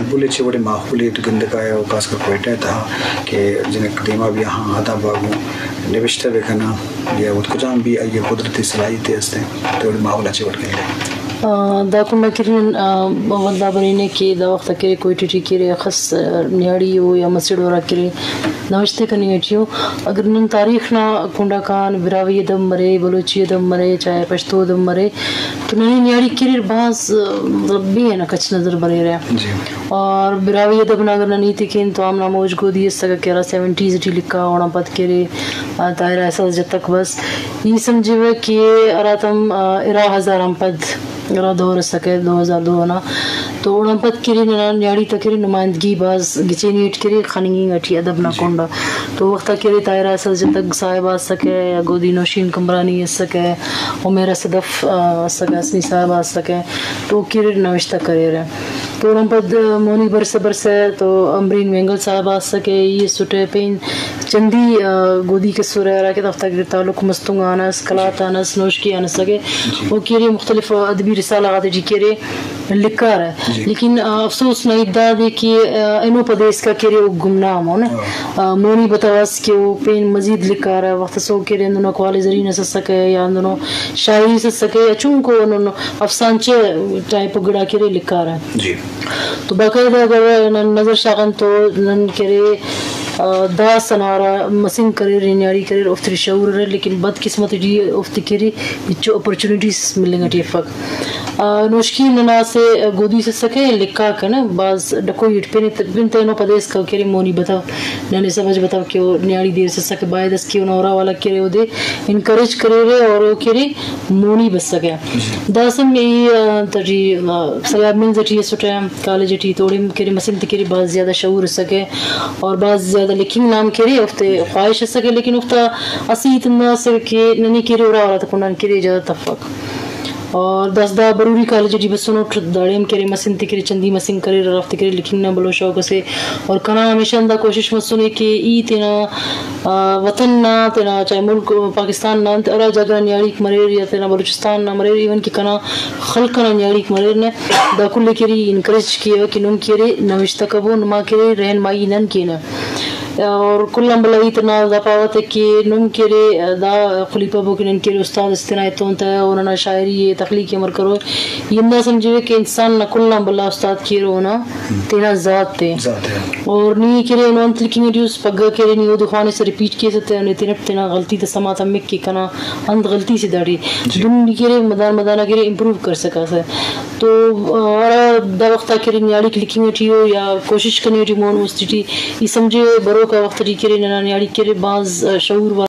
بلے چے وڑیں ماحولے تو گندگ ءَ ئے، و خاص کر کوئٹہ ءِ تہا کہ جنک دیما بیا ہاں، ادب ءَ گوں نبشتہ بکناں یا وت کجام بھی آئی ءِ قدرتی صلاحیتے ہستیں، تو وڑیں ماحول ءَ چے وڑ گندے؟ آ، دا کنڈا کرے نن، آ، ولدا برینے کہ دا وخت ءَ کرے کوئٹہ ٹی کرے اخس، آ، نیاڑی ہو یا مسڑ ورا کرے نوشتے کننگ ٹی ہو۔ اگر نن تاریخ نا کنڈا کان، براہوئی ادب مرے، بلوچی ادب مرے، چاہے پشتو ادب مرے، تو ننے نیاڑی کریر بھاز، آ، مطلب بے ہنا کچ نظر بریرہ۔ جی۔ اور براہوئی ادب نا اگر نن ہیت ءِ کین تو آمنا موج گودی اسکہ کہ ہرا سیونٹیز ٹی لکھا، اوڑان پد کرے، آ، طاہر احساس جتک بس۔ ای سمجھوہ کہ ہراتم، آ، ارا ہزار آن پد ہرا دور اسکہ دو ہزار دو نا، تو اوڑان پد کرے ننا نیاڑی تا کرے نمائندگی بھاز گچینی اٹ کرے خننگ انگ ٹی ادب نا جی۔ کنڈا۔ تو وختا کرے طاہر احساس جتک صاحب آ اسکہ، یا گودی نوشین قمبرانی اسکہ، عمیرہ صدف، آ، اسکہ، حسنی صاحب آ اسکہ، تو کرے نوشتہ کریرہ۔ تو اوڑان پد مونی برسہ برسہ تو امرین وینگل صاحب آ اسکہ، ای اسٹہ پین چندی، آ، گودی کسرہ ہرا کہ دافتا کہ تعلق مستونگ آن اس، قلات آن اس، نوشکی آن اسکہ۔ جی۔ او کرے مختلف ادبی رسالہ غاتے ٹی کرے لکھارہ۔ جی۔ لیکن، آ، افسوس نا ہیت دادے کہ، آ، اینو پدے اسکا کرے او گمنام او نا۔ ہاں۔ آ، مونی بتو اس کہ او پین مزید لکھارہ، وخت اس او کرے ہندنو اقوال زرین اس اسکہ یا ہندنو شاعری اس اسکہ یا چنکو ہندنو افسانچہ ٹائپ گڑا کرے لکھارہ۔ جی۔ تو باقاعدہ اگر نن نظر شاغن تو نن کرے، آ، داسہ نا ہرا مسنگ کریر، نیاڑی کریر، اوفتے ٹی شعور اریر، لیکن بدقسمتی ٹی اوفتے کرے ہچو اپرچونیٹیز ملنگ ٹی افک۔ آ، نوشکی ننا اسہ گودی اس اسکہ، لکھاک نا بھاز ڈکوئی اٹ پن ات-، پن تینو پدے اسکا کرے مونی بتو، ننے سمجھ بتو کہ او نیاڑی دیر اس اسکہ، باید اس کہ اونا ارا والا کرے اودے انکریج کریرہ اور او کرے مونی بسکہ۔ داسہ ای، آ، تٹی، آ، سیاب ملز ٹی اسٹہ کالج ٹی، تو اوڑے کرے مسن تے کرے بھاز زیادہ شعور اسکہ اور بھاز زیادہ لکھنگ نا ہم کرے اوفتے خواہش اسکہ، لیکن اوفتا اسہ ہیت ہندا اسکہ کہ ننے کرے ارا والا تا کنڈان کرے اجازت افک۔ اور داسہ دا بروری کالج ٹی بسنٹ، داڑے ہم کرے مسن تے کرے چندی مسنگ کریر، ہرافتے کرے لکھنگ نا بھلو شوق اسے۔ اور کنا ہمیشہ ہندا کوشش مسنے کہ ای تینا، آ، وطن نا، تینا چاہے ملک پاکستان نا انت ہرا جاگہ نا نیاڑیک مریر یا تینا بلوچستان نا مریر، ایون کہ کنا خلق ئنا نیاڑیک مریر نے، دا کل ءِ کرے انکریج کیوہ کہ نم کرے نوشتہ کبو، نما کرے رہنمائی نن کینہ۔ اور کل آن بھلا ہیت نا دا پاوہ تہ کہ نم کرے دا خلیپہ بو کہ نن کرے استاد اس تینا ایتون تہ او ننا شاعری ءِ تخلیق ءِ امر کرو۔ ای ہندا سمجھوے کہ انسان نا کل آن بھلا استاد کہ ارے اونا تینا ذات ءِ۔ ذات ءِ۔ اور نی کرے اینو انت لکھنگ ٹی اس، پگہ کرے نی اودے خوانسہ ریپیٹ کیسہ تہ، نی تینٹ تینا غلطی تا سما تمک کہ کنا انت غلطی سے داڑے۔ جی۔ دن نی کرے مدان مدان آ کرے امپروو کرسکاسہ۔ تو، آ، ہرا دا وخت آ کرے نیاڑیک لکھنگ ٹی او یا کوشش کننگ ٹی مون مستی ٹی، ای سمجھے بروک آ وخت ٹی کرے ننا نیاڑیک کرے بھاز، آ، شعور والا